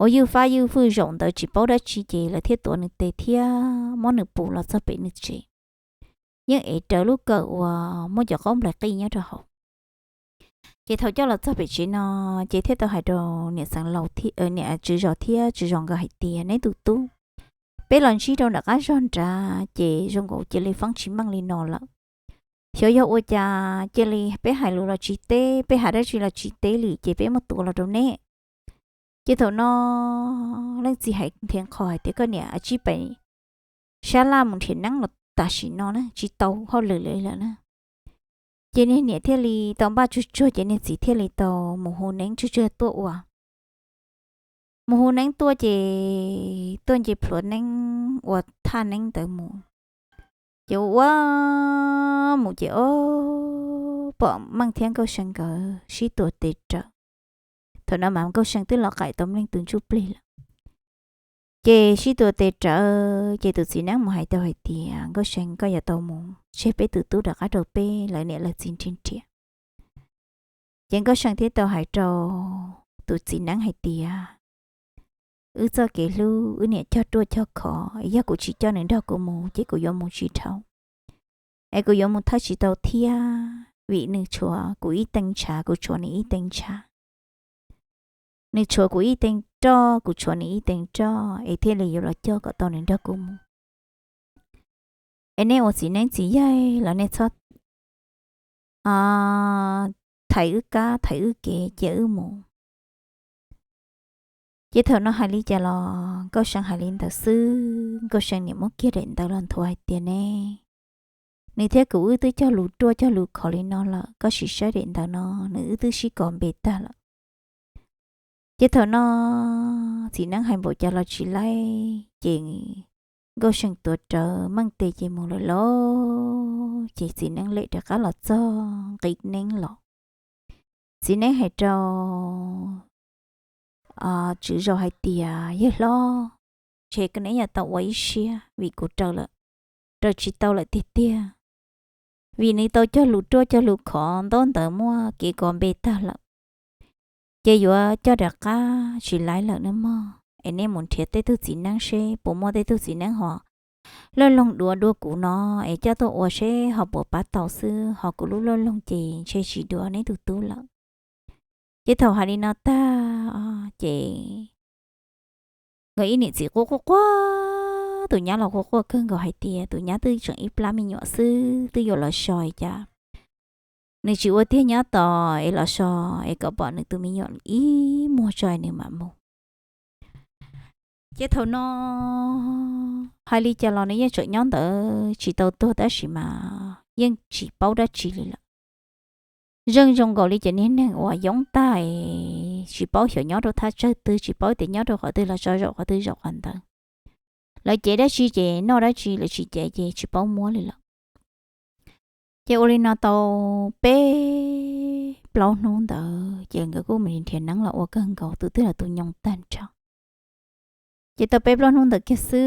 uas ywj fab ywj fwj zaum ntawd tsis paub dab tsi ces lawv thiaj tuav nws tes thiab muab nws pus los txog pem nws tsev. Yeej ev rawv lub kawm uas muaj cov qaub nplaim qij nyob rau hauv. Ces thaum coj los txog pem tsev no, ces thiaj tau hais rau niam xeev laus, niam tswv zos thiab tswv zos nkawd hais tias, neb tus tub, peb los ntsib rau nram qab zog nrad ces zoo nkaus cia li feeb tsis meej li no lawm. Xyov yog ua cas cia li peb hais lus los tsis teb, peb hais dab tsi los tsis teb li ces peb muab tuav los rau neb. Ces thaum no leej txiv hais nrhiav qho hais tias, koj niam, tsij pem sab laj mus nrhiav neeb los tam sim no na, tsis tau hauj lwm li lawm na. Ces niag niam thiaj li tau npaj tsuag tsuag ces niag txiv thiaj li tau mus hu neeb tsuag tsuag tuaj ua. Mus hu neeb tuaj ces tuaj nce plhuav neeb ua thaj neeb ntawd mus. Ces ua ua mus ces o, pom Meej thiab Nkauj See nkawd sib tua tes rawv. Thaum no mas Nkauj See twb los qaim tau Meej tus ntsuj plig lawm. Ces sib tua tes rawv ces tus txiv neeb mus hais tau hais tias, Nkauj See, koj yuav tau mus tseg peb tus tub rov qab rau peb lawv niam lawv txiv nrhiav nrhiav. Ces Nkauj See thiaj tau hais rau tus txiv neeb hais tias, wb txoj kev hlub wb niam cog ruaj cog khov, yog kuv tsis coj nws nrog kuv mus ces kuv yuav mus tsis dhau, es kuv yuav mus thawj tsis tau thiab, vim nws tshuav kuv ib tee ntshav, kuv tshuav nws ib tee ntshav. Nws tshuav kuv ib tee roj, kuv tshuav nws ib tee roj, es thiaj li yuav los coj kom tau nws nrog kuv mus. Es nej ua txiv neeb txiv yaig los nej txhob thaiv wb kab thaiv wb kev, cia wb mus. Ces thaum no hais li cas los Nkauj See hais li ntawd xwb, Nkauj See niam muab kiag daim ntawv los nthuav hais tias, ne, nws thiab kuv wb twb cog lus ruaj cog lus khov li no lawm, koj sim saib daim ntawv no, nws wb twb sib kos npe tag lawm. Ces thaum no txiv neeb hais npaum cas los tsis laib, ces Nkauj See tuav rawv Meej tes ces mus lawm lauj. Ces txiv neeb lem rov qab los txog nqis neeb los. Txiv neeb hais rau tswv zos hais tias, yawg hlob, ntshe koj neb yuav tau ua ib siab vim kuv raws lawm, raws tsis tau lawm tiag tiag, vim nws tau cog lus ruaj cog lus khov, ntaub ntawv muaj kev kos npe tag lawm. Ces yuav coj rov qab tsis laib lawm nawb mog. Es nej mus nrhiav tej tug txiv neeb seb puas muaj tej tug txiv neeb ho loj loog dua dua kuv no, es coj tuaj ua seb ho puas pab tau xwb, ho kuv lub loj loog ces ntshe tsis dua neb tus tub lawm. Ces thaum hais li no tag, ces nkawd ib niam txiv quaj quaj quaj, tus nyab los quaj quaj kawg nkaus hais tias tus nyab twb tseem ib plab me nyuam xwb twb yuav los so cas nws tsis ua tiag nyob tos es los so, es kom pom nws tus me nyuam ib muag tso nws mam mus. Ces thaum no hais li cas los nws yeej tseem nyob ntawd tsis tau tuag tab sis mas yeej tsis paub dab tsi li lawm. Zeej zoo nkaus li cov niag neeg uas yoob tag, tsis paub xyov nyob rau thaj tsawg twg, tsis paub tias nyob rau qhov twg los tso zaum qhov twg zaum qhov ntawd. Lawv cev dab tsi ces noj dab tsi, lawv tsis cev ces tsis paub muab li lawm. Ces ua li no tau peb plaub hnub ntawd ces nkawd kuj mus nrhiav neeb los ua kawg nkaus, tus twg los tus nyoos tag nrho. Ces tau peb plaub hnub ntawd kiag xwb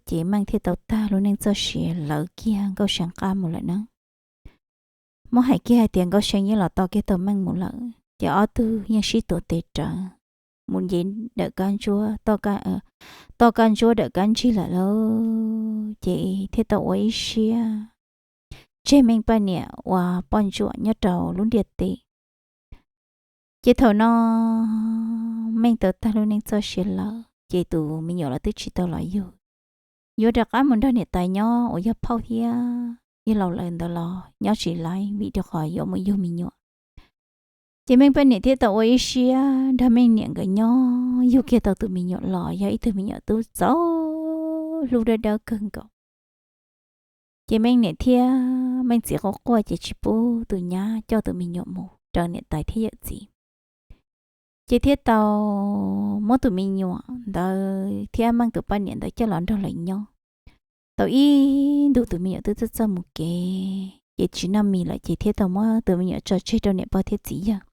ces Meej thiaj tau tag lub neej txoj sia, lawv kiag Nkauj See qab mus lawm na. Muab hais kiag hais tias Nkauj See yeej los tos kiag tau Meej mus lawm, ces ob tug yeej sib tuav tes rawv mus nce dawm kab ntsuab, toj kab ntsuab dawm kab ntsig lawm lauj. Ces thiaj tau ua ib siab tseg Meej poj niam ua poj ntsuam nyob rau lub ntiaj teb. Ces thaum no Meej tau tag lub neej txoj sia lawm ces tus me nyuam los twb tsis tau los yug. Yuav rov qab mus nrog niam tais nyob uas yog phauj thiab yawg laus lawv ntawd los nyob tsis laib vim rau qhov yuav mus yug me nyuam. Ces Meej poj niam thiaj tau ua ib siab nrog Meej niam nkawd nyob, yug kiag tau tus me nyuam los yog ib tug me nyuam tub txaus hlub dawb dawb kawg nkaus. Ces Meej niam thiab Meej txiv quaj quaj ces tsis pub tus nyab coj tus me nyuam mus raws niam tais thiab yawm txiv. Ces thiaj tau muab tus me nyuam ntawd thiab Meej tus poj niam ntawd coj los nrog lawv nyob. Tau ib ntus tus me nyuam twb txawj txawj mus kev ces tsis noj mis lawm ces thiaj tau muab tus me nyuam tso tseg rau niam pog thiab txiv yawg.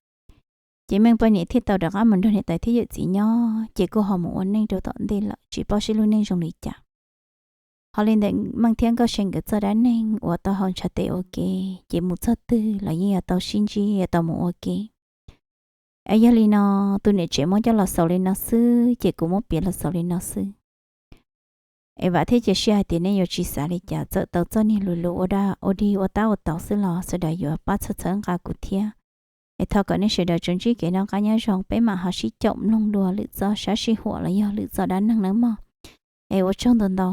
Ces Meej poj niam thiaj tau rov qab mus nrog niam tais thiab yawm txiv nyob ces kuj ho mus ua neej rau tom ntej lawm tsis paub seb lub neej zoo li cas. Ho li ntawm Meej thiab Nkauj See nkawd txoj dab neeg uas tau hau ntshav tes ua ke ces mus txog twg los yeej yuav tau sib ntsib yuav tau mus ua ke. Es yog li no, tus niam tsev muab coj los xaus li no xwb ces kuv muab piav los xaus li no xwb. Es vam thiab cia siab hais tias nej yuav tsis xav li cas, txawm tau txoj niag lus lus ua dab ua dig ua tab ua tau xwb los sawv daws yuav pab txhawb txhawb nqa kuv thiab. Es thov kom nej sawv daws tsuas ntsib kev noj qab nyob zoo, peb mam ho sib caum mloog dua lwm txoj sab sij huam los yog lwm txoj dab neeg nawb mog. Es ua tsaug ntau ntau.